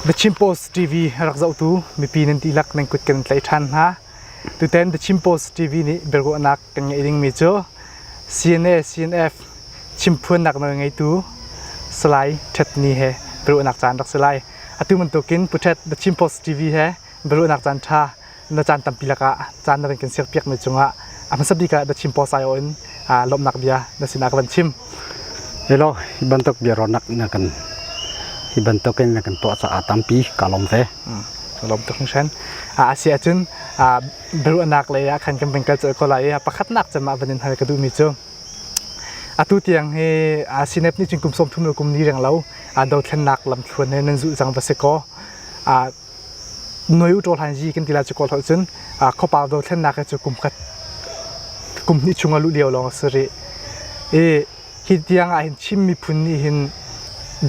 The Chin Post TV rak zohtu mipi nan dihlak nan kut kan tlaih ṭhan hna. Tutan The Chin Post TV nih biaruahnak kan ngeih dingmi cu CNA CNF chimphuannak nawl ngeitu Salai Htet Ni he biaruahnak caan rak si lai. Atu bantukin Pu Htet The Chin Post TV he biaruahnak caan ṭha na caan tampi lakah caan na kan siarpiakmi cungah a hmasa bik ah The Chin Post aiawh in lawmhnak bia na sinah ka van chim. Hello, hi bantuk biaruahnak na kan hi bantuk in na kan tuah caah tampi ka lawm ve. Lawm tuk hringhran. A si ahcun biaruahnak lei ah khan kan van kal colh ko lai i pakhatnak cem ah van in hal ka duhmi cu atu tiang hi CNF nih cun kum 30 le kum ni reng lo dothlennak lamthluan he nan zulh cang va si kaw Noi u ṭawl han yi kan ti lai cu kawl holh cun khuapau dothlennak hi cu kum khat kum hnih chung a luh lio lawng a si rih. I hi tiang ah hin Chin miphun nih hin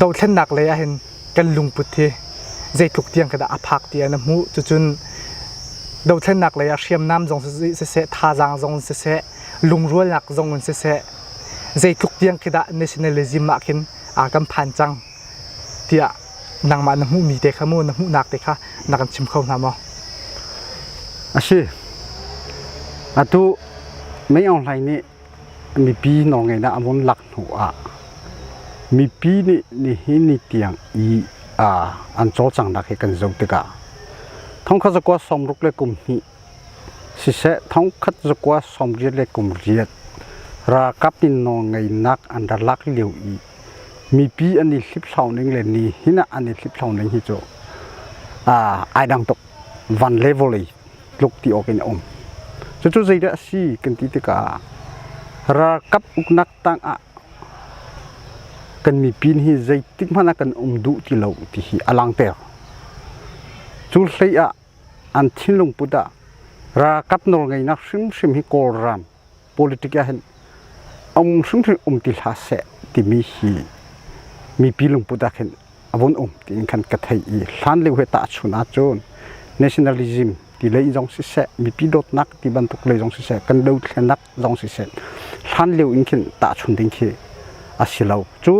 dothlennak lei ah hin kan lungput hi zeitluk tiang khi dah a phak ti an hmuh. Cucun dothlennak lei ah hriamnam zong siseh, thazaang zong siseh, lungrualnak zong in siseh, zeitluk tiang khi dah nationalism ah khin a kan phan cang tiah nangmah na hmuhmi te kha mu na hmuhnak te kha na kan chim kho hna maw? A si. Atu Mei Aung Hlaing nih mipi nawlngeihnak a vun lak hnu ah mipi nih nihin ni tiang i an cawlcanghnak hi kan zoh tikah thongkhat zakua sawmruk le kum hnih siseh thongkhat zakua sawmriat le kum riat ralkap nih nawlngeihnak an ra lak lio i mipi an i hliphlau ning le nihin ah an i hliphlau ning hi cu ai dang tuk van le vawlei tluk ti awk in a um cucu zeidah a si kan ti tikah ralkap uknak tang ah kan mipi hi zeitik hmanh ah kan um duh ti lo ti hi a langter cu hlei ah an thinlung put ah ralkap nawlngeihnak hrimhrim hi Kawlram politic ah hin um hrimhrim um ti hlah seh timi hi mipi lungput ah khin a vun um tiin khan ka theih i hlan lio he tahchun ahcun nationalism ti lei zong siseh mipi dawtnak ti bantuk lei zong siseh kan dothlennak zong siseh hlan lio in khin tahchun ding khi a si lo cu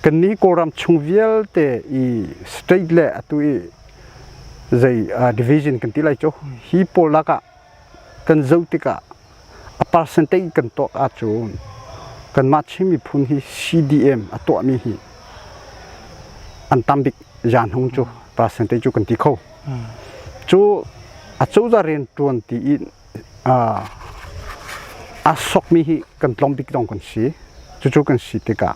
kannih Kawlram chung vialte i state le atu i zei division kan ti lai cu hi pawl lakah kan zoh tikah a percentage kan tuak ahcun kanmah Chin miphun hi CDM a tuahmi hi an tam bik zan hung cu percentage cu kan ti kho. Cu a cozah rian ṭuan ti in a sokmi hi kan tlawm bik zong kan si. Cucu kan si tikah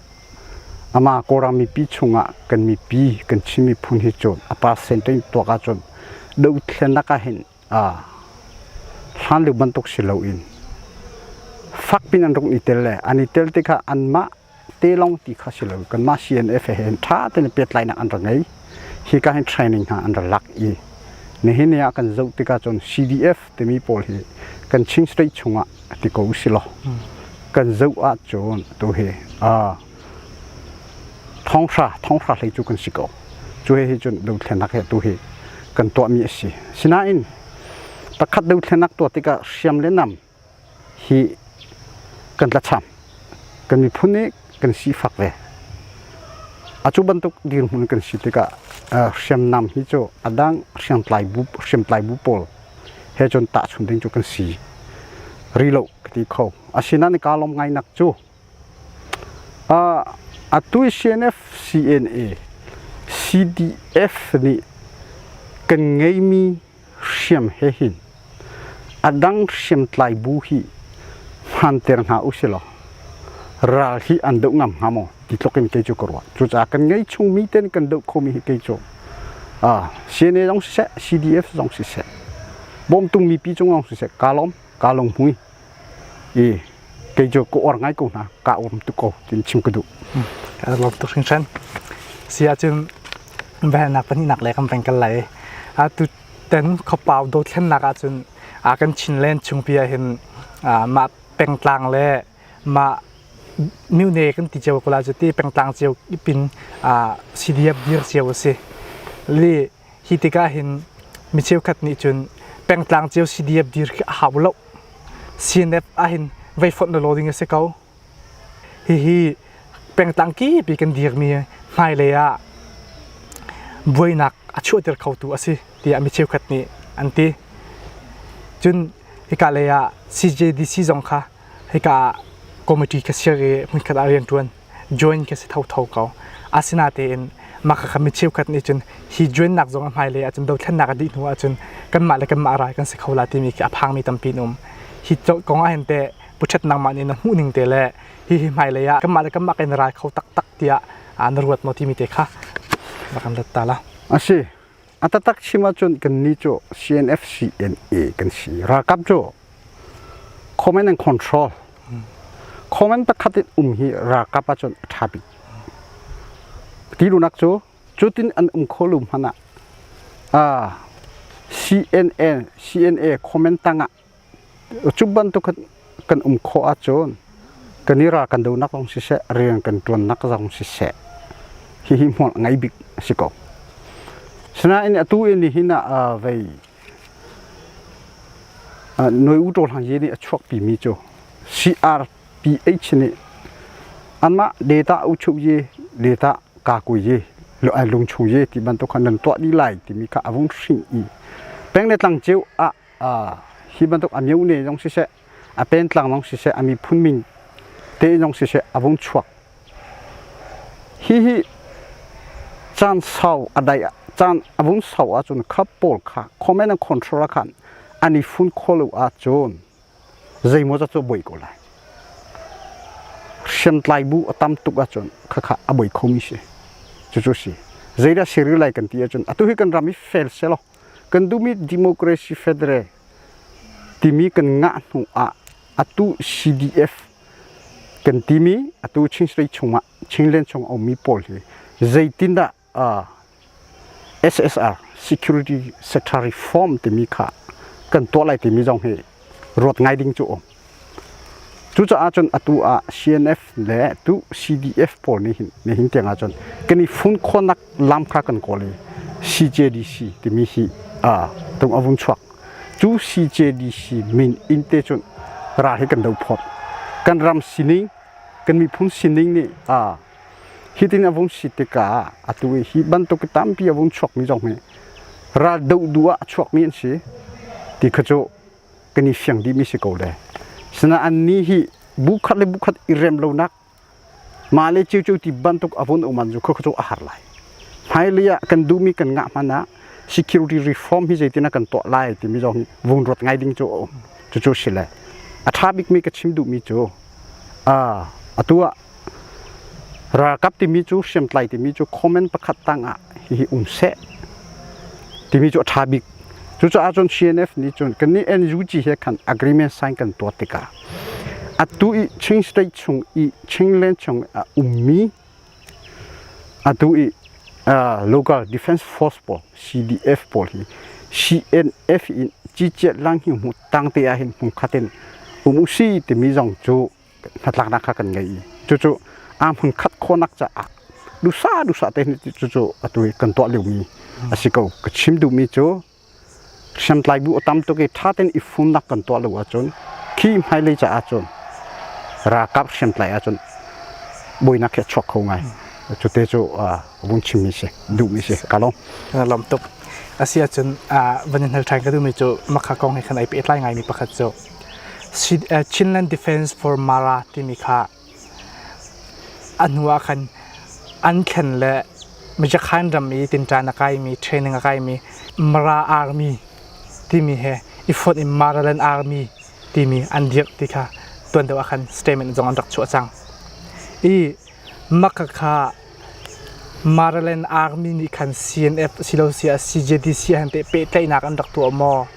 amah Kawlram mipi chungah kan mipi kan Chin miphun hi cun a percentage tuak ahcun dothlennak ah hin hlan lio bantuk si loin fakpi in an rung i tel le an i tel tikah anmah te lawng ti kha si lo kanmah CNF he hin ṭha tein pehtlainak an ra ngei hika hin training hna an ra lak i nihin ni ah kan zoh tikah cun CDF timi pawl hi kan Chin State chungah ti ko usih law kan zoh ahcun tu hi thonghra thonghra hlei cu kan si ko cu he hi cun dothlennak he tu hi kan tuahmi a si sinain pakhat dothlennak tuah tikah hriam le nam hi kan tlacham kan miphun nih kan sifak ve a cu bantuk dirhmun kan si tikah hriamnam hi cu a dang hriamtlai bu hriamtlai bu pawl he cun tahchun ding cu kan si ri lo ka ti kho asinain ka lawm ngai nak cu Atu CNF, CNA, CDF nih kan ngeimi hriam he hin a dang hriamtlai bu hi hmanter hna usilaw ral hi an doh ngam hnga maw ti tluk in kei cu ka ruah. Cucaah kan ngei chungmi ten kan doh khomi hi kei cu CNA zong siseh, CDF zong siseh, bawmtu mipi cung zong siseh, kaa lawm, kaa lunghmui. I kei cu ka uar ngai ko hna ka um tuk ko tin chim ka duh ka lawm tuk hringhran si ahcun biahalnak pahnihnak le kan veng kal lai a tu ten khuapau dothlennak ahcun a kan Chinland chungpi ah hin mah pengtlang le mah myone kan ti cio ko la cu ti pengtlang cio pin CDF dir cio a si li Hi tikah hin mi cheukhat nih cun pengtlang cio CDF dir khi a hau lo. CNF ahhin vei fonh lawlaw ding a si ko. Hihi pengtlang kipi kan dirmi hmailei ah buainak a chuahter khotu a si tiah mi cheukhat nih an ti. Cun hika lei ah CJDC zong kha hika ah committee kha ser i hmunkhat ah rianṭuan join kha si thotho ko. Asinatein mah kha mi cheukhat nih cun hi join nak zong a hmailei ahcun dothlennak a dih hnu ahcun kanmah le kanmah ral kan si kho la timi khi a phangmi tampi an um. Hi kong ah hin teh Pu Ṭhet nangmah nih na hmuh ning te le hihi hmailei ah kanmah le kanmah kan ral kho taktak tiah na ruat maw timi te kha rak kan rat ta la. A si. A taktak chim ahcun kannih cu CNF CNA kan si. Ralkap cu command and control. Command pakhat in um hi ralkap ahcun a ṭha bik. Ti duhnak cu cutin an um kho lu hmanh ah CNN CNA comment tangah Cu bantuk kan um khawh ahcun kan i ral kan donak zong siseh, rian kan ṭuannak zong siseh, hihi hmual a ngei bik a si ko. Sinain atu in nihin ah vei Noi U Taw Hlang Ye nih a chuakpimi cu CRPH nih anmah data uchuh ye, data kakui ye, lungchung ye ti bantuk kha nan tuah dih lai timi kha a vung hrin i peng le tlang cio ah hi bantuk a myone zong siseh, a pentlang zong siseh, a miphun min te zong siseh a vung chuak. Hihi caan sau a dai caan a vung sau ahcun kha pawl kha command and control ah khan an i fun khawh lo ahcun zeimaw zat cu a buai ko lai. Hriamtlai bu a tam tuk ahcun khakha a buai khomi si. Cucu si. Zeidah si rih lai kan ti ahcun atu hi kan ram hi fel selaw Kan duhmi democracy federal timi kan ngah hnu ah atu CDF kan timi atu Chin State chungah Chinland chung a ummi pawl hi zeitindah SSR Security Sector Reform timi kha kan tuah lai timi zong hi ruat ngai ding cu um. Cucaah cun atu ah CNF le tu CDF pawl nih hin nihin tiang ahcun kan i fun khawhnak lam kha kan kawl i CJDC timi hi tung a vung chuak. Cu CJDC min in te cun ral hi kan do phawt. Kan ram sining, kan miphun sining nih hitin a vung si tikah atu i hi bantuk tampi a vung chuakmi zong hi ral doh duh ah a chuakmi an si ti kha cu kan i fiang dihmi si ko le. Sinain annih hi bu khat le bu khat i rem lonak mah le ciocio ti bantuk a vun um an cu kha cu a har lai. Hmailei ah kan duhmi kan ngah hmanh ah security reform hi zeitin ah kan tuah lai timi zong hi vung ruat ngai ding cu a um. Cucu si le a ṭha bikmi ka chim duhmi cu atu ah ralkap timi cu hriamtlai timi cu comment pakhat tang ah hihi um seh timi cu a ṭha bik. Cucaah cun CNF nih cun kannih NUG he khan agreement sign kan tuah tikah atu i Chin State chung i Chinland chung a ummi atu i local defense force pawl CDF pawl hi CNF in ciciat lang hi hmu tang te ah hin hmun khat in um usi timi zong cu hnatlaknak kha kan ngei i cucu aa hmun khat khawhnak caah dusa dusa te cucu atu hi kan tuah liomi a si ko. Ka chim duhmi cu hriamtlai bu a tam tuk i ṭha tein i fumnak kan tuah lo ahcun khi hmailei caah cun ralkap hriamtlai ahcun buainak hi a chuak kho ngai. Cute cu vung chimmi si duhmi si ka lawm. Lawm tuk. Asi ahcun van in hal ṭhan ka duhmi cu makha kong he khan ai pehtlai ngaimi pakhat cu Chinland Defense for Mara timi kha a hnu ah khan an thlen le Mijakhan ram i tinṭan a kaimi, training a kaimi Mara Army timi he i fonh in Maraland Army timi an dirh ti kha tuan deuh ah khan statement zong an rak chuah cang. I maka kha Maraland Army nih khan CNF asiloah CJDC han te pehtlaihnak an rak tuah maw?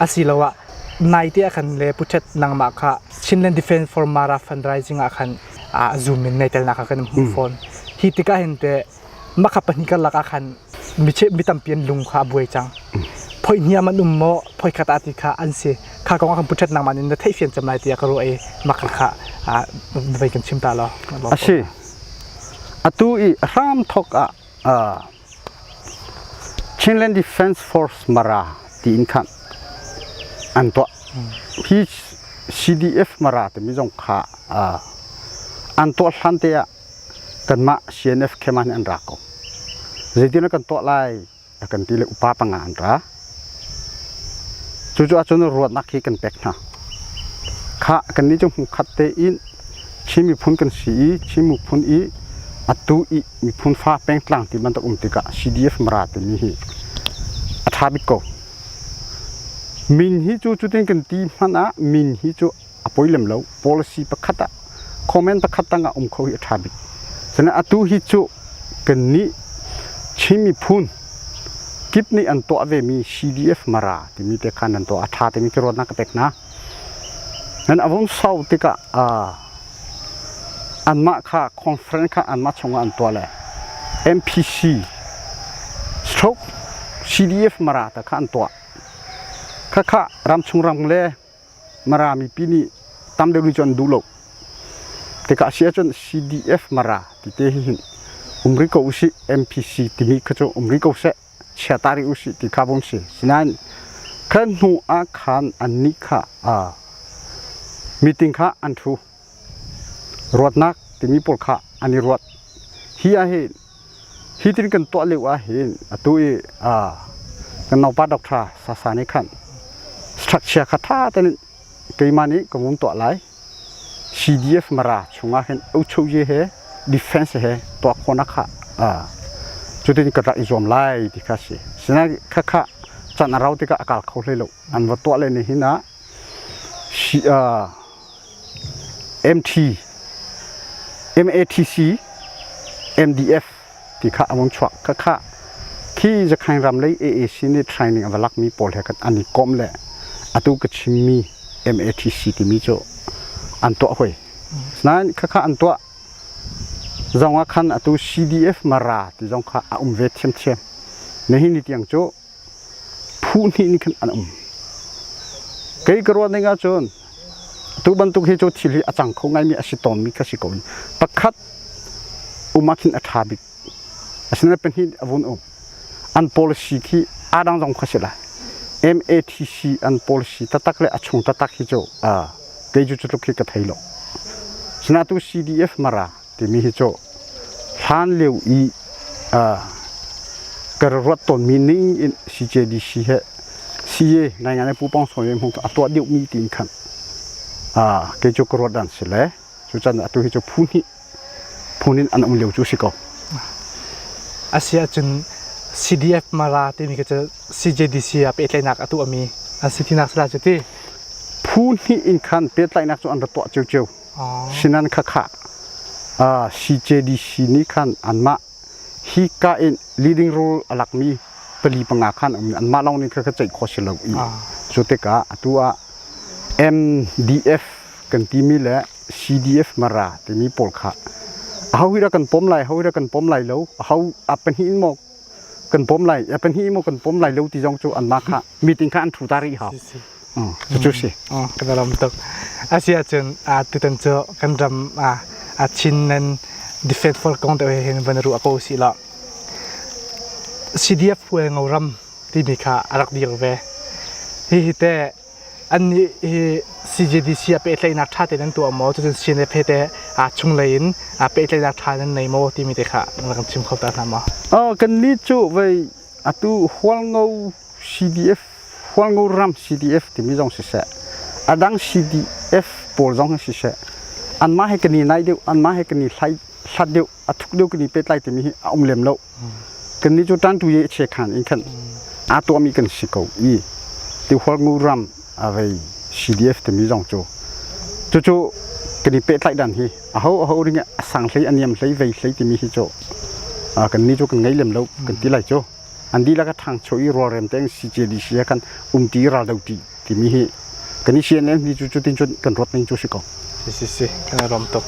Asiloah naite ah khan le Pu Ṭhet nangmah kha Chinland Defense for Mara fundraising ah khan Zoom in nei telnak kha kan hmuh fawn. Hi tikah hin te makha pahnih karlak ah khan mi tampi an lung kha a buai cang. Phoi hniam an um maw phoi khat ah ti kha an si. Kha kong ah khan Pu Ṭhet nangmah nih na theihfian cem lai tiah ka ruah i makha kha vai kan chim ta law. A si. Atu i hramthawk ah Chinland Defense Force Mara tiin khan an tuah. Hi CDF Mara timi zong kha an tuah hlan te ah kanmah CNF khem ah an ra ko. Zeitin kan tuah lai a kan ti le upa panga an ra. Cucu ahcun ruatnak hi kan pek hna. Kha kannih cu hmukhat tein Chin miphun kan si i Chin miphun i atu i miphun fa pengtlang ti bantuk um tikah CDF Mara timi hi a ṭha bik ko. Min hi cu cutin kan ti hmanh ah min hi cu a poi lem lo. Policy pakhat ah comment pakhat tang ah um kho hi a ṭha bik. Cunain atu hi cu kannih Chin miphun kip nih an tuah vemi CDF Mara timi te khan an tuah a ṭha timi khi ruatnak ka pek hna. Nan a vung sau tikah anmah kha conference kha anmah chungah an tuah le MPC stroke CDF Mara ta kha an tuah. Khakha ramchung ram le Mara mipi nih tam deuh nih cun an duh lo. Tikah a si ahcun CDF Mara ti te hi hin um rih ko usih MPC timi kha cu um rih ko seh chia ta rih usih ti kha vung si. Sinain khan hnu ah khan annih kha meeting kha an thu. Ruatnak timi pawl kha an i ruat. Hi ah hin hi tin kan tuah lio ah hin atu i kan naupa doctor Sasa nih khan structure kha tha tein keimah nih ka vun tuah lai. CDF Mara chungah hin Ochoye he defense he tuah khawhnak kha cutin ka rak i zuam lai ti kha si. Sinain khakha can a rau tikah a kal kho hlei lo. An va tuah le nihin ah MT, MATC, MDF ti kha a vung chuak. Khakha khi Zakhain ram lei AAC nih training a va lakmi pawl he khan an i komh le atu ka chimmi MATC timi cu an tuah hoi. Nain khakha an tuah zong ah khan atu CDF Mara ti zong kha a um ve thiamthiam. Nihin ni tiang cu phu hnih nih khan an um. Kei ka ruah ning ahcun tu bantuk hi cu thil hi a cang kho ngaimi a si tawnmi kha si ko. Pakhat um ah khin a ṭha bik. Asinain pahnih a vun um. An policy khi aa dang zong kha si lai. MATC an policy taktak le a chung taktak hi cu kei cu cutluk hi ka thei lo. Sinain tu CDF Mara timi hi cu hlan lio i ka ruat tawnmi ning in CJDC he CA nai ngai Pu Pong Saw Hmung a tuah deuhmi tiin khan kei cu ka ruat dan si le cucan atu hi cu phu hnih phun in an um lio cu si ko. Asi ahcun CDF Mara timi ka cu CJDC ah pehtlaihnak a tuahmi an si tinak sila cu ti. Phu hnih in khan pehtlaihnak cu an ra tuah ciocio. Sinan khakha CJDC nih khan anmah hika in leading role a lakmi pali panga khan anmah lawng nih kha ceih khawh si lo i cu tikah atu ah MDF kan timi le CDF Mara timi pawl kha aho hi dah kan pom lai ho hi dah kan pom lai lo aho a pahnih in maw kan pom lai a pahnih maw kan pom lai lo ti zong cu anmah kha meeting kha an thu ta rih hau cu si kan ram tuk asi ahcun tutan cu kan ram a Chin nan defense force kong te hin van ruah ko si la CDF Hualngo ram timi kha a rak dir ve hihi te Annih hi CJDC ah pehtlaihnak ṭha tein an tuah maw? Cucun CNF he teh chunglei in pehtlaihnak ṭha nan nei maw timi te kha na kan chim kho ta hna maw? Kannih cu vei atu Hualngo CDF Hualngo ram CDF timi zong siseh a dang CDF pawl zong hi siseh anmah he kan i naih deuh anmah he kan i hlat deuh a thuk deuh kan i pehtlai timi hi a um lem lo. Kannih cu ṭantu ye che khan in khan aa tuahmi kan si ko i ti Hualngo ram a vei CDF timi zong cu cucu kan i pehtlaih dan hi aho aho ring a sang hlei a niam hlei vei hlei timi hi cu kannih cu kan ngei lem lo kan ti lai cu an dihlak a ṭhangcho i rualrem tein CJDC he khan umṭi raldoṭi timi hi kan i CNN hi cu cutin cun kan ruat ning cu si ko. Si si si kan i rom tuk.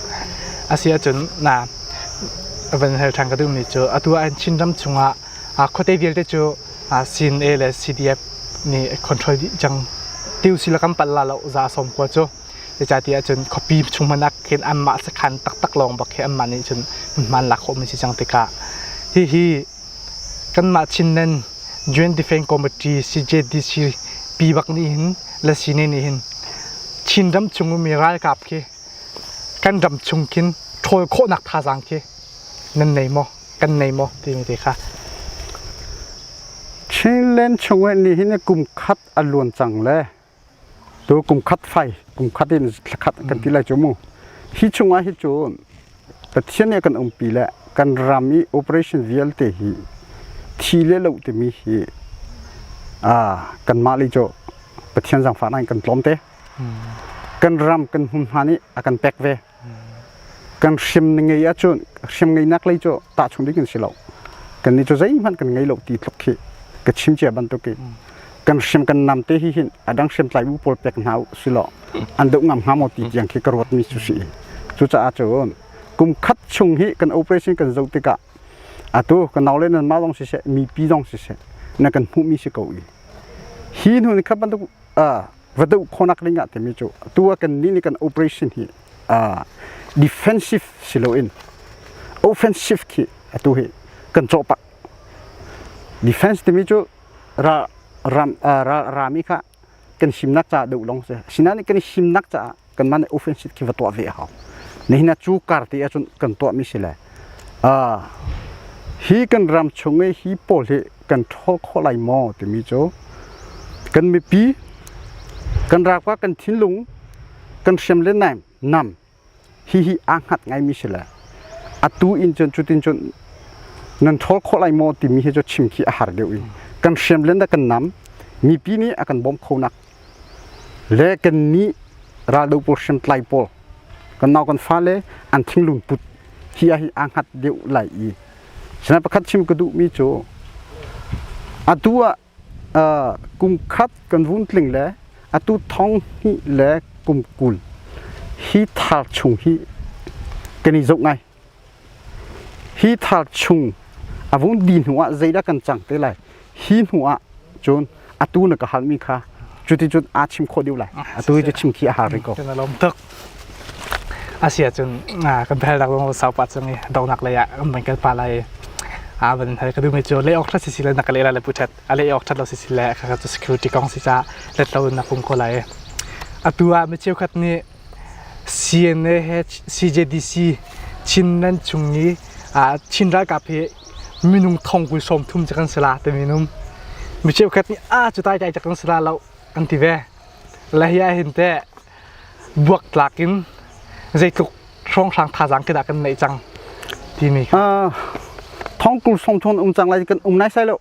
Asi ahcun na van hal ṭhan ka duhmi cu atu ah Chinram chungah khuate vialte cu CNA le CDF nih control dih cang tiu sila kan pal la lo za som kua cu zeicahtiah cun khuapi chung hmanh ah khin anmah sakhan taktak lawng bak khi anmah nih cun hman lak khawh mi si cang tikah hihi Kanmah Chinland Joint Defence Committee CJDC pi bak nih hin le sine nih hin Chinram chung ummi ralkap khi kan ram chung khin ṭhawl khawhnak thazaang khi nan nei maw kan nei maw timi te kha. Chinland chung i nihin kum khat a luan cang le tu kum khat fai kum khat in thla khat kan ti lai cu mu. Hi chungah hi cun Pathian nih a kan umpi le kan ram i operation vialte hi thi le lo timi hi kanmah lei cu Pathian zaangfahnak in kan tlawm te. Kan ram kan hmunhma nih a kan pek ve. Kan hriam na ngei ahcun hriam ngeinak lei cu tahchung ding kan si lo. Kannih cu zeihmanh kan ngei lo ti tluk khi ka chim cia bantuk in kan hriam kan nam te hi hin a dang hriamtlai bu pawl pek hna u silaw an doh ngam hnga maw ti tiang khi ka ruatmi cu si. Cucaah cun kum khat chung hi kan operation kan zoh tikah atu ka nau le nanmah zong siseh mipi zong siseh na kan hmuhmi si ko i hi hnu ni khat bantuk va doh khawhnak ding ah timi cu atu ah kan nih nih kan operation hi defensive si loin offensive khi atu hi kan cawh pah. Defense timi cu ra ram ra rami kha kan himnak caah deuh lawng si. Asinain kan himnak caah kanmah nih offensive khi va tuah ve a hau. Nihin ah cu kar te ahcun kan tuahmi si le hi kan ram chung i hi pawl hi kan ṭhawl khawh lai maw timi cu kan mipi kan ralkap kan thinlung kan hriam le nam hihi aa hngat ngaimi si le atu in cun cutin cun nan ṭhawl khawh lai maw timi hi cu chim khi a har deuh i kan hriam len da kan nam mipi nih a kan bawm kho nak le kan nih raldo pawl hriamtlai pawl kan nau kan fale an thinglung put hi ah hi aa hngat deuh lai i sinain pakhat chim ka duhmi cu atu ah kum khat kan vun tling le atu thong hnih le kum 20 hi thar chung hi kan i zoh ngai. Hi thar chung a vung di hnu ah zeidah kan cang te lai? Hi hnu ah cun atu na ka halmi kha cuticun aa chim khawh deuh lai. Atu hi cu chim khi a har rih ko. Kan lawm tuk. Asia cun kan biahalnak zong sau pah cang i donghnak lei ah kan van kal pah lai. A van hal ka duhmi cu leh awk ṭhat si le na ka leh lai le pu ṭhat. A leh awk ṭhat lo si si le kha cu security kong si caah let lo in na kum ko lai. Atu ah mi cheukhat nih CNA he CJDC Chinland chung i Chin ralkap hi minung thong kul sawm thum cu kan si la timi num. Mi cheukhat nih a cu tai tai kan si la lo an ti ve. Le hi ah hin teh buaktlak in zeitluk hrawnghrang thazaang khi dah kan neih cang timi kha. Thong kul sawm thum um cang lai kan um nai sai lo.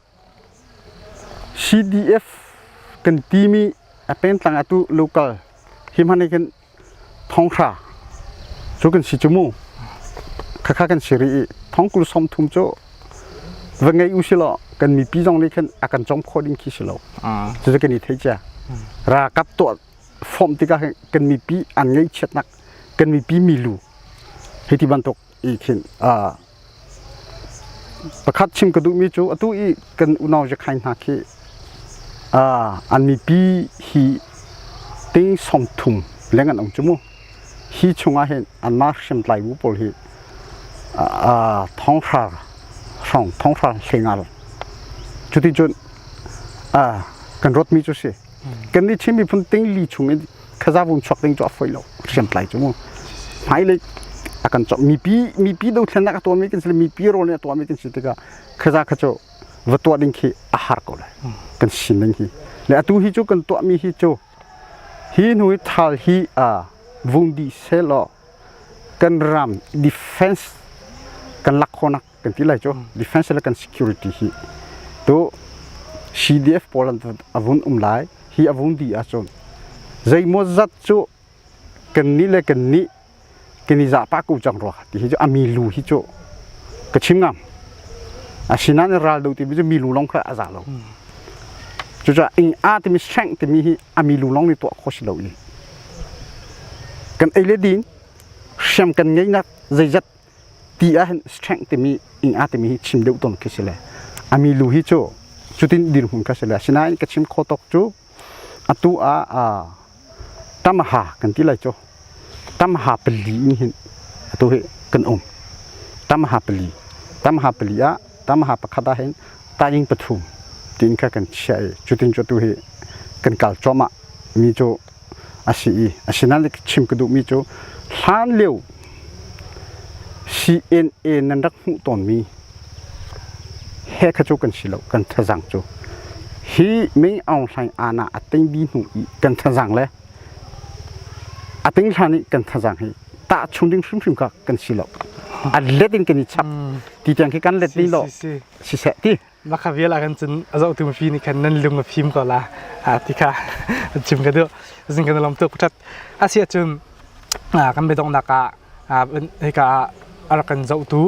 CDF kan timi a pengtlang atu local hi hmanh hin thonghra cu kan si cu mu khakha kan si rih i thong kul sawm thum cu va ngei u si law kan mipi zong nih khin a kan cawm khawh ding khi si lo cucu kan i thei cia ralkap tuah fawm tikah hin kan mipi an ngaihchiatnak kan mipi milu hi ti bantuk i khin Pakhat chim ka duhmi cu atu i kan unau Jakhai hna khi an mipi hi ting 30 leng an um cu mu. Hi chungah hin anmah hriamtlai bu pawl hi thonghra hrawng thonghra hlengal cuticun kan ruatmi cu si. Kan nih Chin miphun ting li chung in khaza vun chuak ding cu a foi lo hriamtlai cu mu hmailei a kan cawk mipi mipi dothlennak a tuahmi kan si le mipi rawl nih a tuahmi kan si tikah khaza kha cu va tuah ding khi a har ko lai kan sining hi le atu hi cu kan tuahmi hi cu hi hnu hi thal hi a vung dih selaw kan ram defense kan lak khawhnak kan ti lai cu defense le kan security hi tu CDF pawl an a vun um lai hi a vun di ahcun zeimaw zat cu kan nih le kan nih kan i zahpah ko cang rua ti hi cu a milu hi cu ka chim ngam asinain ral do timi cu milu lawng kha a za lo cucaah ing a timi strength timi hi a milu lawng nih tuah khawh si lo i kan ei le din hriam kan ngeihnak zeizat ti ahhin strength timi ing a timi hi chim deuh tawn khi si le a milu hi cu cutin dirhmun kha si le asinain ka chim kho tawk cu atu ah tamaha kan ti lai cu tamaha pali in hin atu hi kan um tamaha pali tamaha pali ah tamaha pakhat ah hin taying pathum tiin kha kan chiah i cutin cu atu hi kan kal cuahmah mi cu a si i asinain chim ka duhmi cu hlan lio CNA nan rak hmuh tawnmi he kha cu kan si lo kan thazaang cu. Hi Ming Aung Hlaing aana a ting dih hnu i kan thazaang le a ting hlan i kan thazaang hi tahchun ding hrimhrim kha kan si lo. A let in kan i chap. Ti tiang khi kan let ding lo. Siseh ti. Maka vial ah kan cun a zohtu mipi nih khan nan lung a fim ko la ti kha chim ka duh. Zing kan lawm tuk ṭhat. A si ahcun kan biadonghnak ah hika ah a rak kan zohtu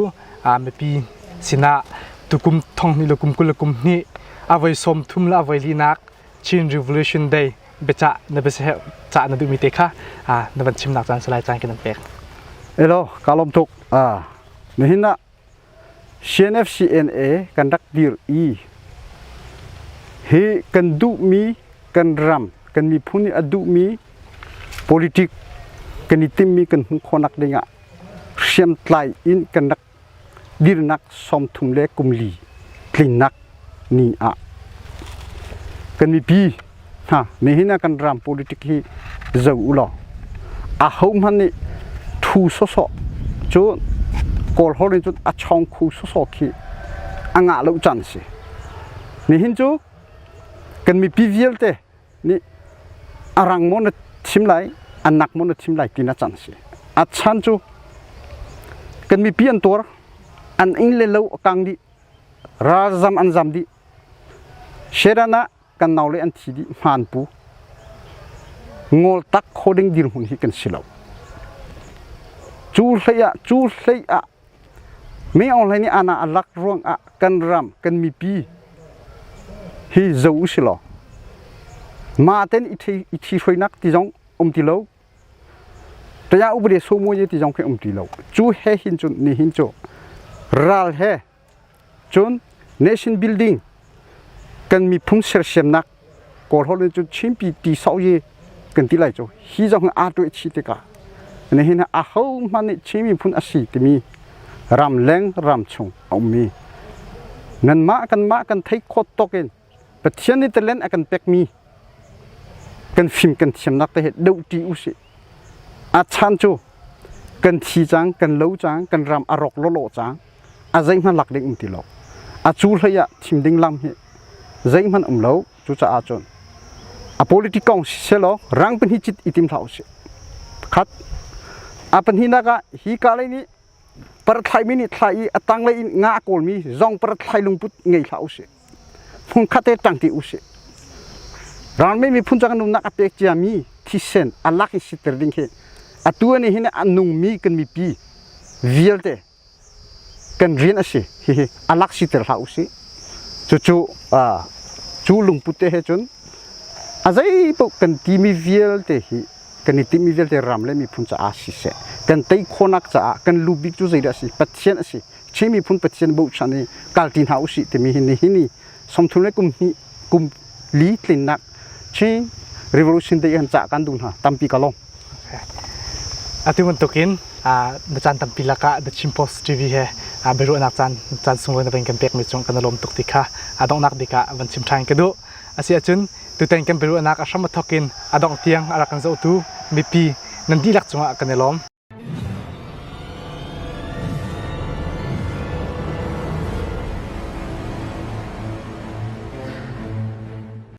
mipi sinah tukum thonghnih le kum 20 le kum hnih a voi 30 le a voi linak Chin Revolution Day biacah na biaseh cah na duhmi te kha na van chimnak caan salai caan kan pek. Elo ka lawm tuk. Nihin ah CNFCNA kan rak dir i hi kan duhmi kan ram kan miphun nih a duhmi politic kan i timmi kan hmuh khawhnak dingah hriamtlai in kan rak dirnak 30 le kum li tlinnak ni ah kan mipi hna nihin ah kan ram politic hi zo u law ahohmanh nih thu sawsawh cu Kawl holh in cun a chawng khu sawsawh khi a ngah lo caan a si. Nihin cu kan mipi vialte nih a rang maw na thim lai a nak maw na thim lai ti na caan a si. A chan cu kan mipi an tuar an inn le lo a kang dih ralzam an zam dih Sheran ah kan naule an thi dih hmaan pu ngol tak kho ding dirhmun hi kan si lo cu hlei ah cu hlei ah mi Aung Hlaing nih ana a lak ruang ah kan ram kan mipi hi zo u si law ma ten i thi i thi hruainak ti zong um ti lo taya upade somo ye ti zong khi um ti lo cu he hin cun ni hin cu ral he Cun nation building kan miphun sersiamnak Kawl holh in cun Chinpi ti sau yi kan ti lai cu hi zong aa tuah chih tikah nihin ah ahohmanh nih Chin miphun a si timi ramleng ramchung a ummi nanmah kanmah kan theih khawh tawk in Pathian nih talent a kan pekmi kan fim kan thiamnak te he dohṭi usih. A chan cu kan thi cang, kan lo cang, kan ram a rawk lawlaw cang. A zeihmanh lak ding um ti lo. A cu hlei ah thim ding lam hi zeihmanh um lo. Cucaah cun a politic kong siselaw rang pahnih cit i tim hlah usih. Pakhat. A pahnihnak ah hi ka lei nih parathlaimi nih thla i a tanglei in nga a kawlmi zong parathlai lungput ngei hlah usih. Hmunkhat te ṭangṭi usih. Ralmi miphun cu kan nunnak a pek ciami thisen a lak in siter ding khi atu ani hin a nungmi kan mipi vialte kan rian a si. Hihi a lak siter hlah usih. Cucu cu lungput te he cun a zeipaoh kan timi vialte hi kan i timhmi vialte ram le miphun caah siseh kan tei khawhnak caah kan lu bik cu zeidah a si Pathian a si Chin miphun Pathian bochan i kalṭi hna usih timi hi nihin i 30 le kum hnih kum li tlinnak Chin Revolution Day han cah kan duh hna tampi ka lawm. Atu bantukin na caan tampi lakah The Chin Post TV he biaruahnak caan caan sunglawi na van kan pekmi cung kan i lawm tuk ti kha a donghnak bik ah van chim ṭhan ka duh. Asi ahcun tutan kan biaruahnak a hram a thawk in a dongh tiang a rak kan zohtu mipi nan dihlak cungah kan i lawm.